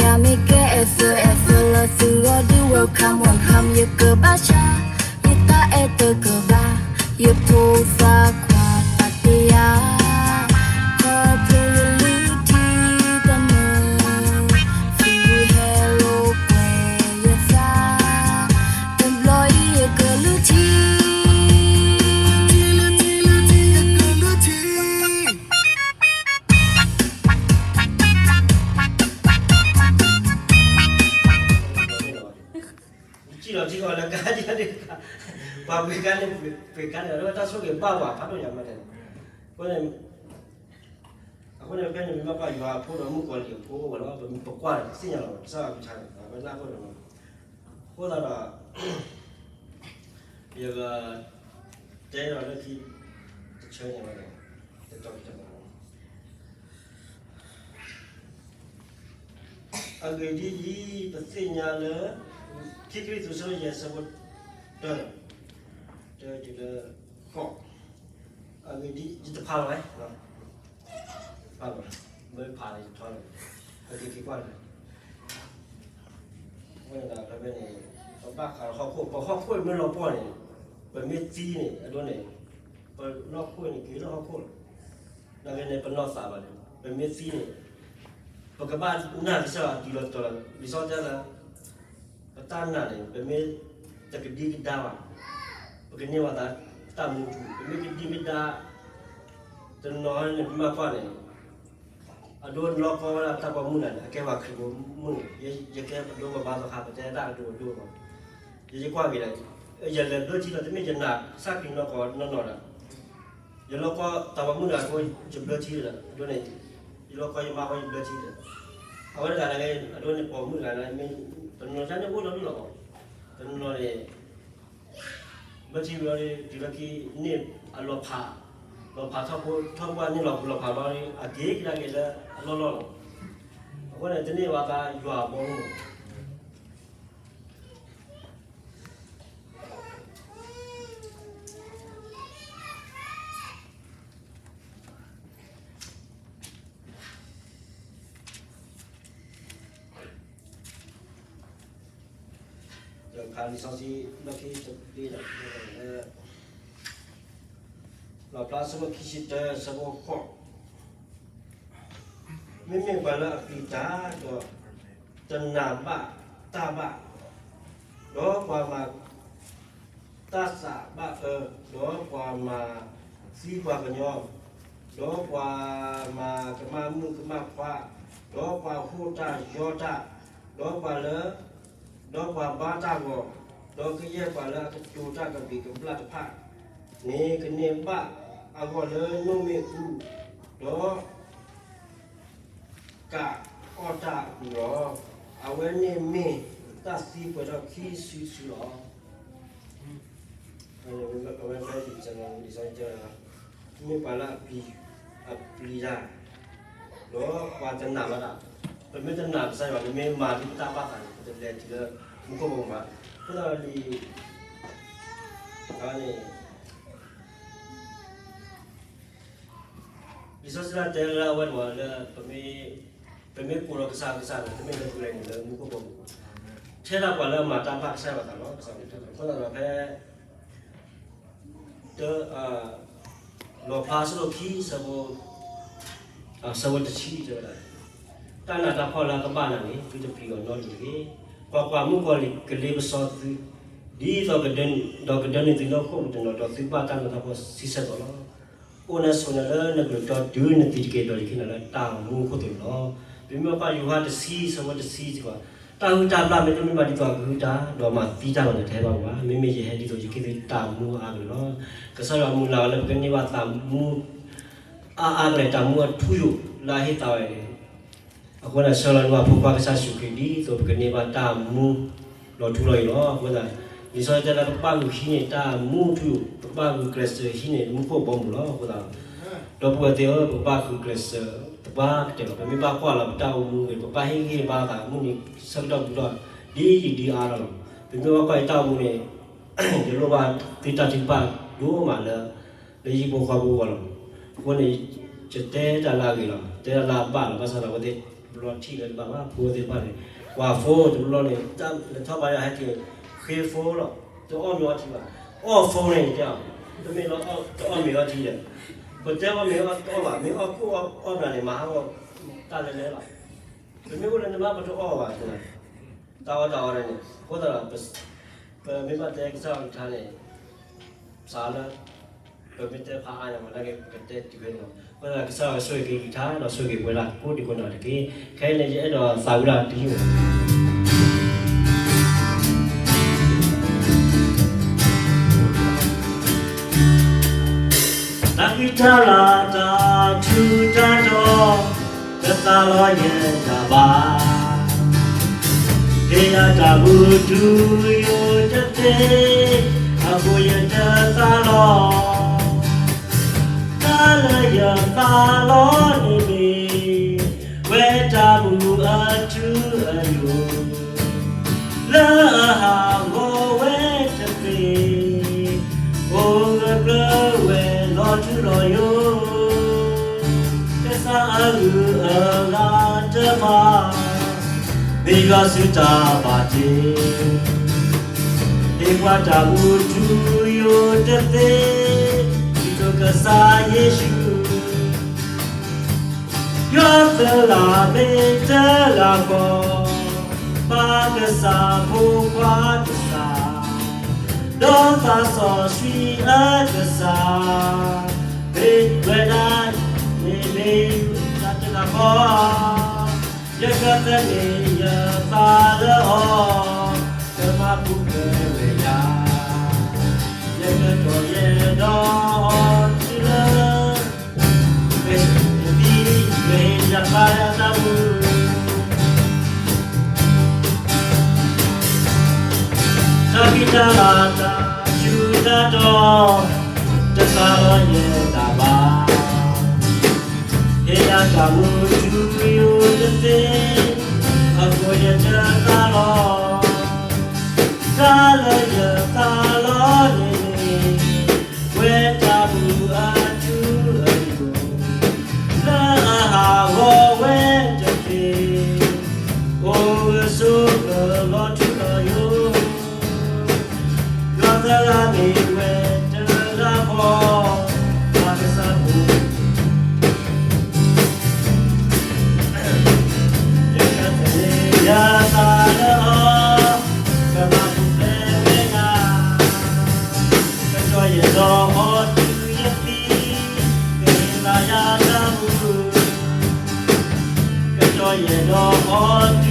ယမ့ၢ်ကဲအဲၣ်သၢအဲၣ်သၢလၢသုဂီၢ်ဒုး welcome welcome ယကဘၣ်ဆါ, ယတၢ်အဲၣ်တကဘၣ်, ယဖိသၣ်ခွါတၢ်တယၢ်, ခီဖျိယလုၢ်ထံတမုာ်, သုဟဲလိာ်ကွဲယသး, တဘျီအံၤယကလုၢ်ထံ ယစံၣ်လီၤထံဃီလၢကါယါဒၣ်, ပှၤပှ့ၤကါန့ၣ် ပှ့ၤကါန့ၣ် အဝဲတၢ်ဆိၣ်ဂ့ၤဘၣ်ပှၤဖးဒိၣ်ညါမးန့ၣ်, အဃိန့ၣ်, အဃိန့ၣ် ဖဲန့ၣ်မ့ၢ်ဘၣ်ပှၤယွၤအဖိဒီးမုၣ်ကီၤလံၢ်အဖိအဃိလီၤ, ပကွၢ်သ့ၣ်ညါလီၤ ကစၢ်ယွၤကလုၢ်ကထါန့ၣ် အဝဲဒၣ်အဃိန့ၣ်လီၤ, အဃိသတးဒီး ယကတဲဒီးလၢခံတဆၢန့ၣ်လီၤ, တတီၤတတီၤ အဂ့ၢ်ဒ်အံၤ, ပသ့ၣ်ညါလၢ ခံကရံၣ်သူး အဆၢဒိၣ်ယဲၢ် အဆၢဖိတၢ, တၢတုၤလၢဃိး, အဂ့ၢ်ဒ်အံၤ ယတဖးလီၤဝဲ, ဖးလီၤ, မ့ၢ်ဖးလၢယထီလီၤ, ပက့ၤက့ၤကွၢ်လီၤ, ဝဲဒၣ်ဖဲဖဲန့ၣ် ပဘၣ်ဃးလၢဟီၣ်ခိၣ်, ပဟီၣ်ခိၣ်မ့ၢ်လီၤပှီၢ်န့ၣ်, ပမ့ၢ်သံန့ၣ် အဒိန့ၣ်, ပလီၢ်ခိၣ်န့ၣ်က့ၤလၢဟီၣ်ခိၣ်လီၤ, နာ်က့န့ၣ် ပနီၢ်သးဘၣ်န့ၣ် ပမ့ၢ်သံန့ၣ် ပကဘၣ်နာ်ကစၢ်ယွၤတုၤလီၤတီၤလီၤ, လံာ်စီဆှံတဲလၢ ပတၢ်နာ်န့ၣ် ပမ့ၢ်တကဒံကဒါဘၣ်, ပကန့ၢ်ဘၣ်သးတၢ်မူထူ, ပမ့ၢ်ကဒံကဒါ တနီၤန့ၣ် ပမ့ၢ်ကွၢ်န့ၣ် အဒိလီၤကီဝဲဒၣ်တၢ်ပိာ်မုၣ်နၤန့ၣ် အကဲပှၤခရံာ်ဖိမုၣ်န့ၣ်, ယကဲပဒိပဘါသီခါ ပတဲတၢ်အဒိအဒိလီၤ, ယကွၢ်က့ၤဒီး ယလဲၤဘျၢထံလီၤ, တမ့ၢ်ယနာ်ကစၢ်ခရံာ်နီၢ်ကီၢ်နီၢ်နီၢ်ဒီး ယလီၤကီတၢ်ပိာ်မုၣ်နၤအဃိ ယဘျၢထံဒီး အဒိန့ၣ် ယလီၤကီယမါဃီယဘျၢထံဒီး အဝဲတဂၤန့ၣ် အဒိန့ၣ်ပိာ်မုၣ်တဂၤန့ၣ် တနီၤန့ၣ်အိၣ်ဒီးဒူၣ်လီၤ, တနီၤန့ၣ် ဘျၢထံဝံၤဒီး တုၤလီၢ်ခံန့ၣ် အလီၤဖး, လီၤဖးထီၣ်ဖိထီၣ်ပှၢ်န့ၣ်လီၤ လီၤဖးဘျီဒီး အက့ၤကဒါက့ၤလၢအလီၢ်လီၢ်လီၤ, အဃိန့ၣ် တန့ၢ်ဘၣ်သးယွၤအဘီအမုၢ် ဒီးဖးလံာ်စီဆှံလီၢ်ခံတဘ့ၣ်ဒီး လီၣ်ဖျါ အဆၢဖိခံဆံတၢ အဆၢဖိဃိး, မ့မ့ၢ်ပှၤလၢအပျံၤတၢ်ဒီး တနာ်ဘၣ်တၢ်ဘၣ်, ဒီးပှၤမၤတၢ်သးဘၣ်အၢ, ဒီးပှၤမၤသံပှၤကညီ, ဒီးပှၤမၤကမၣ်မုၣ်ကမၣ်ခွါ, ဒီးပှၤဟိၣ်တၢ်ယီၢ်တၢ်, ဒီးပှၤလၢ ဒီးပှၤဘါတၢ်ဂီၤ, ဒီးကယဲၢ်ပှၤလၢအကတိၤတၢ်ကဘျံးကဘျၣ်တဖၣ်န့ၣ် ကန့ၢ်ဘၣ်အဂီၢ်လၢနိၣ်မ့ၣ်အူ, ဒီး ကအီၣ်တၢ်အပူၤလီၤ. အဝဲန့ၣ်မ့ၢ်တၢ်သံပှဲၤထီၣ်ခံစုတစုလီၤ. အဝဲဖဲလံာ်စီဆှံတဲဝဲဒၣ် မ့ၢ်ပှၤလၢအပျံၤ, အပျံၤတၢ်, ဒီးပှၤတနာ်ဘၣ်တၢ်, ပမ့ၢ်တနာ်ကစၢ်ယွၤ ပမ့ၢ်မၤဒ်ပတၢ်ဘၣ်သးန့ၣ် ပတလဲၤတုၤလၢမူခိၣ်ဘီမုၢ်ဘၣ်. အဃိသတးဒီးလံာ် အဝဲန့ၣ် လံာ်စီဆှံတဲလၢအဝဲန့ၣ်လၢ ပမ့ၢ်ကိးဒီးကစၢ်ကစၢ်န့ၣ် တမ့ၢ်လၢပလဲၤနုာ်လၢမူခိၣ်ဘီမုၢ်ဘၣ်. ထဲဒၣ်ပှၤလၢအမၤတၢ်ဘၣ်ကစၢ်ယွၤအသးလီၤ. ကစၢ်ယွၤအသးလီၤ. အဃိသတးဒီးဖဲ တ လီၣ်ဖျါအဆၢဒိၣ်ခံ အဆၢဖိတဆံတဲဝဲဒၣ်, တၢ်နးတၢ်ဖှီၣ်လၢအကဘၣ်နၤန့ၣ် သုတပျံၤအီၤနီတမံၤတဂ့ၤ. ကွၢ်ကွၢ်, မုၣ်ကီၤလံၢ်ကလ့ပစီသု, ဒ်သိးဒီးကဒၢနုာ်သုလၢဟီၣ်ခိၣ်ပူၤတနီၤ, ဒီးသုဘၣ်တၢ်နးတၢ်ဖှီၣ်ဆံဆဲၣ်သီလီၤ. အိၣ်နဆိးနၤလၢနကလုၢ်တီ တုၤနသံတက့ၢ်, ဒီးယကဟ့ၣ်နၤလၢတၢ်မူအခိၣ်သလုးလီၤ. ပမ့ၢ်ဘၣ်ကွၢ်ယိၤဟၣ်တဆံ အဆၢဖိတဆံစ့ၢ်ကီး, တၢ်ဟုၣ်တၢ်ဘျၣ်မ့တမ့ၢ်ဘၣ်ဒ်သိးအကဟုၣ်တၢ်, ဒီးမၤသံတၢ်လီၤန့ၣ် တဟဲဘၣ်ဘၣ်. မ့မ့ၢ်ယဟဲဒ်သိးယကဟ့ၣ်သုတၢ်မူအါအါကလဲာ်လီၤ. ကစၢ်ယွၤမုၢ်လၢ်ဝဲလၢပကန့ၢ်ဘၣ်တၢ်မူ အါအါကလဲာ်, တၢ်မူအထူယိာ်လၢအဟ့ၣ်သးဝဲန့ၣ် အဃိသတးဒီးဆၢလီၤနုာ်အဖိခွါကစၢ်ယ့ၣ်ၡူးခရံာ် ဒ်သိးပကန့ၢ်ဘၣ်တၢ်မူလီၤထူလီၤယိာ်လီၤ. အဃိသတး လံာ်စီဆှံတဲလၢပကဘၣ်ဂုာ်ဟံးန့ၢ်တၢ်မူထူယိာ်, ပကဘၣ်ဂုာ်ကျဲးစၢးဟံးန့ၢ်မူခိၣ်ဘီမုၢ်လီၤ. အဃိသတး ဒီပုၢ်ဝဲၢ်သ့ၣ်ဧၢ, ပကဘၣ်ဂုာ်ကျဲးစၢးသပှၢ်ကတၢၢ်လီၤ. ပမ့ၢ်ဘၣ်ကွၢ်လီၤပတၢ်အိၣ်မူဂ့ၤ, ပဘၣ်ဟ့ၣ်ဂံၢ်ဟ့ၣ်ဘါသးမုၢ်နံၤဆၢကတီၢ်ဘူးဒီး ဒ်ယံာ်ဒ်အါလီၤ. ပမ့ၢ်ဘၣ်ကွၢ်ယတၢ်အိၣ်မူန့ၣ် ယလိၣ်ဘၣ်သုတၢ်ထုကဖၣ်ဒိၣ်မးလၢ လၢဟံၣ်ဖိဃီဖိအဂီၢ်လီၤ. အဃိန့ၣ် ယတဲတၢ်လၢအဂ့ၤလီၤ, တဲတၢ်လၢအဘၣ်လီၤ. ဘၣ်ဆၣ်ဒီးအဝဲသ့ၣ် တဘျီထံၣ်လၢတဘၣ်ဘၣ် ဖိသ့ၣ်တဖၣ်န့ၣ် ကွၢ်ဖိတဘျီန့ၣ် လဲၤထီၣ်ဘါယွၤဟဲက့ၤ ဃ့ဖိလီၤ. တအီၣ်မ့ၤအီထံဘၣ်, အီၣ်ဖိန့ၣ်တဲအီၤ, တမ့ၢ်လၢ တအီၣ်မ့ၤအီထံဒီး ပတဲအီၣ်မ့ၤအီတအီၣ်ဘၣ်, မ့ၢ်အီၣ်ကိၣ်အီၣ်နၤန့ၣ် မၤဟးဂီၤတၢ်လဲၤလဲၤလီၤ. ပမ့ၢ်အိၣ်လၢနမါပတအီၣ်ဘၣ်, တၢ်အီၣ်တၢ်အီန့ၣ်န့ၣ် အဃိသတးဒီး ပမ့ၢ်ဘၣ်တဲကစၢ်ယွၤကလုၢ်ကထါန့ၣ် စးလၢ ပမ့ၢ်တဲဖးအါန့ၣ် မ့ၢ်နာ်က့ ပကတဲတုၤဖဲန့ၣ်လီၤ. အဃိသတးဒီး ကစၢ်ယွၤဆိၣ်ဂ့ၤက့ၤယထါ ဒီးဆိၣ်ဂ့ၤက့ၤပှၤကိးဒံကိးနီၢ်တက့ၢ်. ခဲအံၤန့ၣ် ယအဲၣ်ဒိးသးဝံၣ်ဒၣ်တယုၢ် တၢ်ဃံတၢ်လၤတၢ်ထူးတၢ်တီၤ တသးလီယတၢ်ဘၣ်, ဟ့ၣ်ယၤတၢ်မူထူယိာ်တသ့, အဃိယတသးလီ, တၢ်လၢယသးလီန့ၣ်မ့ၢ် ဝဲတၢ်မူအထူအယိာ် လၢအဟးဂီၤဝဲတသ့, အိၣ်ဂၢၢ်ကျၢၤဝဲလီၤထူလီၤယိာ်, ကစၢ်အဂုၤအဂၤတဖၣ် မ့ၢ်ယွၤစုတၢ်ဘၣ်တ့, ဟ့ၣ်ပှၤတၢ်မူထူယိာ်တသ့, စံးထီၣ်ကစၢ်ယ့ၣ်ၡူး ယွၤသရၣ်မ့ၢ်တဂၤဃီ, ပၢ်ကစၢ်ဖိခွါကစၢ်, ဒီးသးစီဆှံအကစၢ်, မ့ၢ်ဝဲဒၣ်န့ၣ်မ့ၢ်ယွၤတဂၤဃီ, ယကသန့ၤယသးလၢအီၤ, ကမၤပူၤဖျဲးဝဲယၤ, ယကတီၢ်ယဲၢ်ဒီးအီၤတုၤလၢ တၢ်ဖံးတၢ်မၤတၢ်ဆူးတၢ်တီၤ, တသးလီယတၢ်ဘၣ်, ဟ့ၣ်ယၤတၢ်မူထူယိာ်တသ့, အဃိယတသးလီ, တၢ်လၢယသးလီန့ၣ် ဝဲတၢ်မူအထူအယိာ်, လၢအဟးဂီၤဝဲတသ့, အိၣ်ဂၢၢ်ဆိးဂၢၢ်လီၤထူလီၤယိာ်, ယွၤသရၣ်မ့ၢ်ဝဲတဂၤဃီ, ပၢ်ကစၢ်ဖိ ယကသန့ၤယသးလၢအီၤ, ကမၤပူၤဖျဲးဝဲယၤ, ကတီၢ်ယဲၢ်ဒီးအီၤတုၤယသံ, ကဟ့ၣ်သးယၤတၢ်မူ, ကတီၢ်ယဲၢ်ဒီးအီၤ